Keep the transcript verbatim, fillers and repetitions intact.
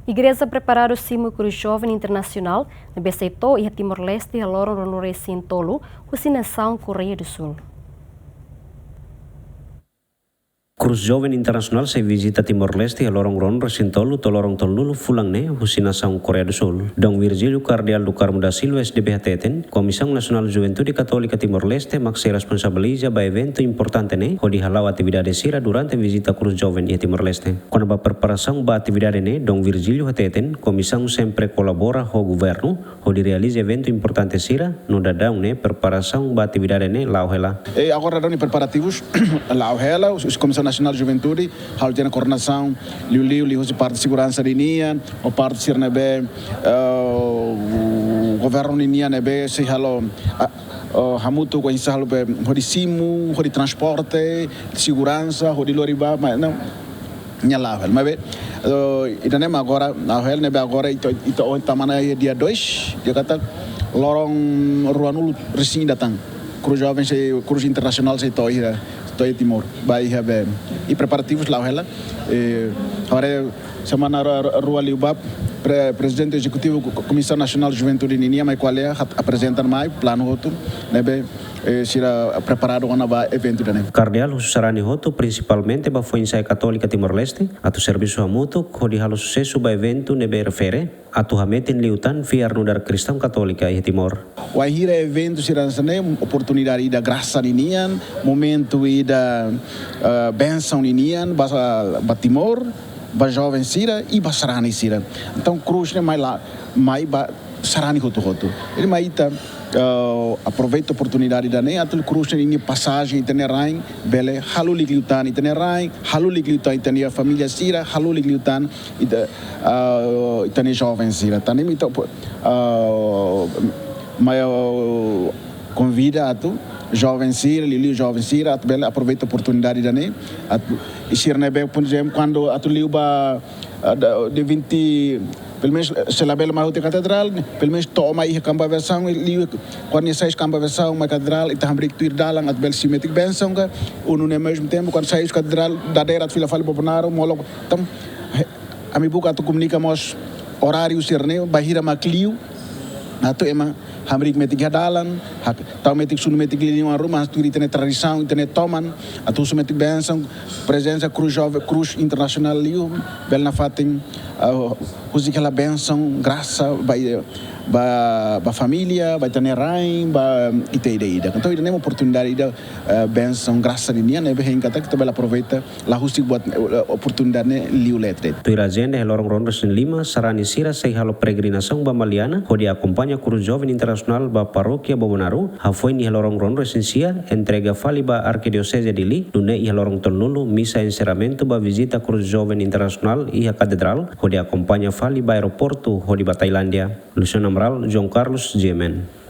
Igreja preparadu simu Cruz Jovem Internasionál ne'ebé sei to'o iha Timor-Leste iha loron ruanulu-resin-tolu, husi nasaun Koreia do Sul. Cruz Jovem Internasionál sei vizita Timor-Leste iha loron ruanulu-resin-tolu to'o loron tolunulu fulan ne'e, husi nasaun Koreia do Sul. Dom Virgílio Kardeál do Carmo da Silva, S D B hateten, Komisaun Nasionál Juventude Katólika Timor-Leste mak sei responsabiliza ba eventu importante ne'e, hodi hala'o atividade sira durante vizita Cruz Jovem iha Timor-Leste. Kona-ba preparasaun ba atividade ne'e, Dom Virgílio hateten, komisaun sempre kolabora ho governu hodi realiza eventu importante sira, no daudaun ne'e preparasaun ba atividade ne'e la'o hela. E agora daudaun preparativus la'o hela, husi Komisaun Nasionál Juventude halo tiha ona koordenasaun, liuliu liuhusi parte seguransa ninian, ho parte sira ne'ebé, eh, governu ninian ne'ebé sei halo, ah, eh, hamutuk oinsá halo be, hodi simu, hodi transporte, seguransa, hodi lori ba, mas não, nia la'o hela. Maibé, eh, ida-ne'e mak agora, la'o hela ne'ebé agora ita, ita ohin tama ona iha dia dois, dia katak loron ruanulu-resin-ida tan. Cruz Jovem sei, Cruz Internasionál sei to'o iha, to'o iha Timor, ba iha be. I preparativus la'o hela. Eh, agora semana rua, rua liubá, pre-, Prezidente Ezekutivu Ko-, Komisaun Nasionál Juventude ninian mai ko'alia, hat-, aprezenta mai planu hotu ne'ebé, eh, sira preparadu ona ba eventu ida-ne'e. Kardeál husu sarani hotu, prinsipalmente ba foin-sa'e Katólika Timor-Leste, atu servisu hamutuk hodi halo susesu ba eventu ne'ebé refere atu hametin liután fiar nu'udar Kristaun Katólika iha Timor. Wainhira eventu sira hanesan ne'e, oportunidade ida grasa ninian, momentu ida, eh, bensaun ninian, ba, ba Timor, ba joven sira i ba sarani sira. Entaun, Cruz ne'e mai la, mai ba sarani hotu-hotu. Entaun, mai ita, eh, aproveita oportunidade ida-ne'e, atu Cruz ne'e nia pasajen, ita-nia rain, bele halulik liután ita-nia rain, halulik liután ita-nia família sira, halulik liután ita, ah, ita-nia joven sira. Tan ne'e mak ita, ah, mai, ah, konvida atu joven sira, liuliu joven sira, atu bele aproveita oportunidade ida-ne'e, atu, i sira ne'ebé, por ezemplu, kuandu atu liu ba, ah, da, dia vinte, pelumenus, eh, se labele mai hotu iha katedrál, pelumenus to'o mai iha kampu aversão, liu, kuandu nia sai husi kampu aversão, mai katedrál, ita hamriik tuir dalan, atu bele simu metik bensaun ka, ou nune'e ao mesmo tempo, kuandu sai husi katedrál, dadeer atu fila fali Bobonaro, molok, entaun, he, ami buka atu komunika mós oráriu sira-ne'e, bainhira mak liu, atu ema hamriik metik iha dalan, hak, tau metik sunu metik liu iha ruma, atu ita-nia tradisaun, ita-nia toman, atu husu metik bensaun, prezensa Cruz Jovem, Cruz Internasionál liu, bele nafatin, ah, husik hela bensaun, grasa, ba, ba, ba família, ba ita-nia rain, ba ita ida-idak. Entaun, ida-ne'e mak oportunidade ida, eh, bensaun, grasa ninian, ne'ebé hein katak ita bele aproveita, la husik buat, eh, oportunidade ne'e liu leet de'it. Tuir ajenda iha loron ruanulu-resin-lima, sarani sira sei halo peregrinasaun ba Maliana, hodi akompaña Cruz Jovem Internasionál ba Parókia Bobonaro, hafoin iha loron ruanulu-resin-sia, entrega fali ba Arkidioseze Dili, nune'e iha loron tolunulu, misa enserramentu ba vizita Cruz Jovem Internasionál iha katedrál, hodi akompaña fali ba aeroportu, hodi ba Tailándia. Luciano Amaral, João Carlos, G M N.